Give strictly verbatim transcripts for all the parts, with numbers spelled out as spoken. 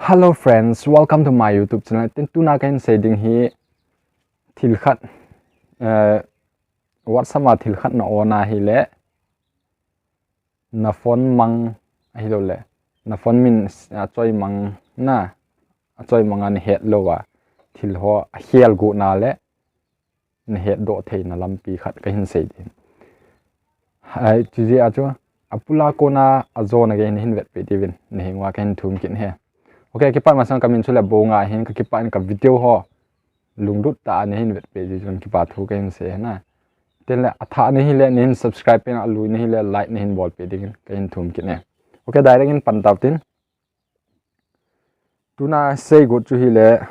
Hello friends, welcome to my YouTube channel. Tin tuna kahin sei ding hi thil khat, eh, WhatsApp a thil khat na on a hile na phone mang ahilou le na phone min achoi mang na, achoi mang a na het lou a thil ho akhel got na le na het doh theina lampi khat kahin sei ding. Ai, chu jeh a chu, apula kona ajona gei nahin vetpeh diuvin, na henga kahin thum kit e. Ok, kipah masang kamin chu Lebonga ahin, kakipah in ka video ho lunglut tah a nahin vetpeh diuvin kipa thu kahin sei e na. Tin le athah nahi le nahin subscribe pen a, alui nahi le like nahin bolpeh dingin kahin thum kit e. Ok, direct in pan tau tin. Tuna sei got chu hile,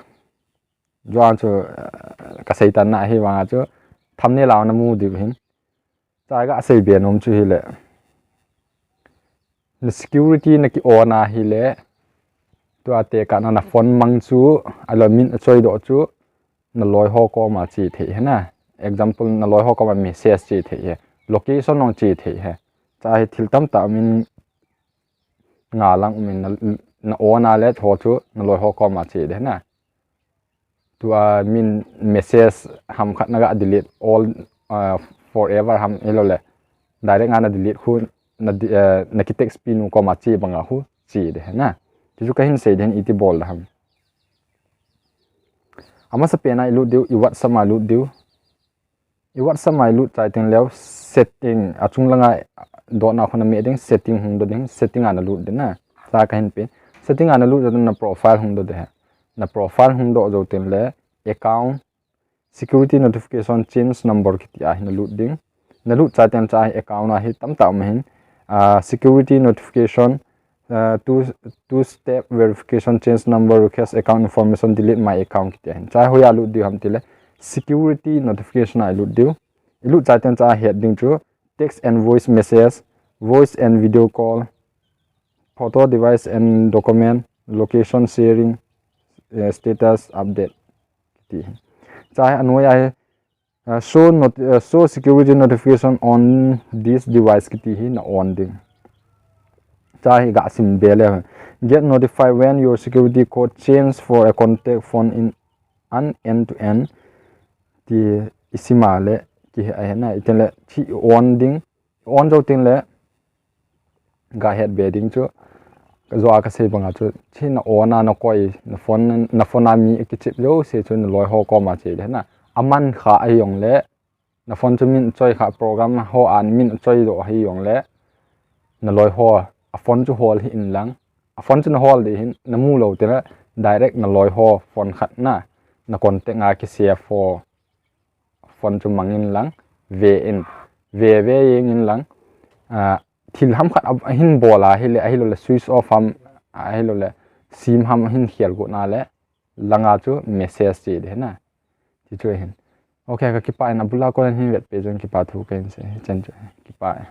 juan chu, eh, ka seitan na hi vang a chu thumbnail a na mu diu hin. Chai ga sei be nom chu hile, na security na ki on a hile, tua tekah na na phone mang chu, ahilou le min achoi doh chu, na loi ho koma che thei e na. Example, na loi ho koma message che thei e. Location jong che thei e. Chai thil tamtah min nga lang min na, na on a le ho chu na loi ho koma che de na. Tua min message ham khat na ga delete all, uh, forever ham ahilou le direct nga na delete khu na di-, eh, na ki text pi nu koma che banga khu che de na. Chu chu kahin sei ding iti bol da ham. Amasa pen a i lut diu, i WhatsApp a lut diu. I WhatsApp a i lut chai teng leu setting, achung langa dot na khu na meh ding, setting hung doh ding, setting a na lut ding na. Sa kahin pe. Setting a na lut jou teng na profile hung doh ding. Na profile hung doh jou teng le account, security notification, change number kiti a hi na lut ding. Na lut chai teng chai account a hi tamtah um ahin, ah, security notification, ah, two, two step verification, change number, request account information, delete my account kiti ahin. Chai hoiya lut diu ham tile security notification a i lut diu. I lut chai teng chai het ding chu text and voice message, voice and video call, photo, device and document, location sharing, eh, status update kiti. Chai anoiya hi, uh, show not-, uh, show security notification on this device kiti hi na on ding. Chai ga sim be le. Get notified when your security code change for a contact phone in an end to end. Ti i sim a le kihe ahi na, i tin le chi on ding. On jou teng le ga het be ding chu, ka jou a ka sei banga chu, chi na on a na koi, na phone, na phone a mi kichip jouse chu na loi ho koma che de na. Aman kha ahi jong le, na phone chu min choi kha, program ho a min choi doh ahi jong le, na loi ho, a phone chu hol hih in lang. A phone chu na hol ding hin, na mu lou teng le, direct na loi ho phone khat na, na contact a ki save ho phone chu mang in lang, ve in, ve ve jeng in lang, ah, thil ham khat a, ahin bol a hile, ahilou le switch off ham, ahilou le sim ham ahin khel got na le, langa chu message che de na. Ti chu ahin. Ok, kakipah in abula kon hin vetpeh jong kipa thu kahin sei, chen chu, kipah e.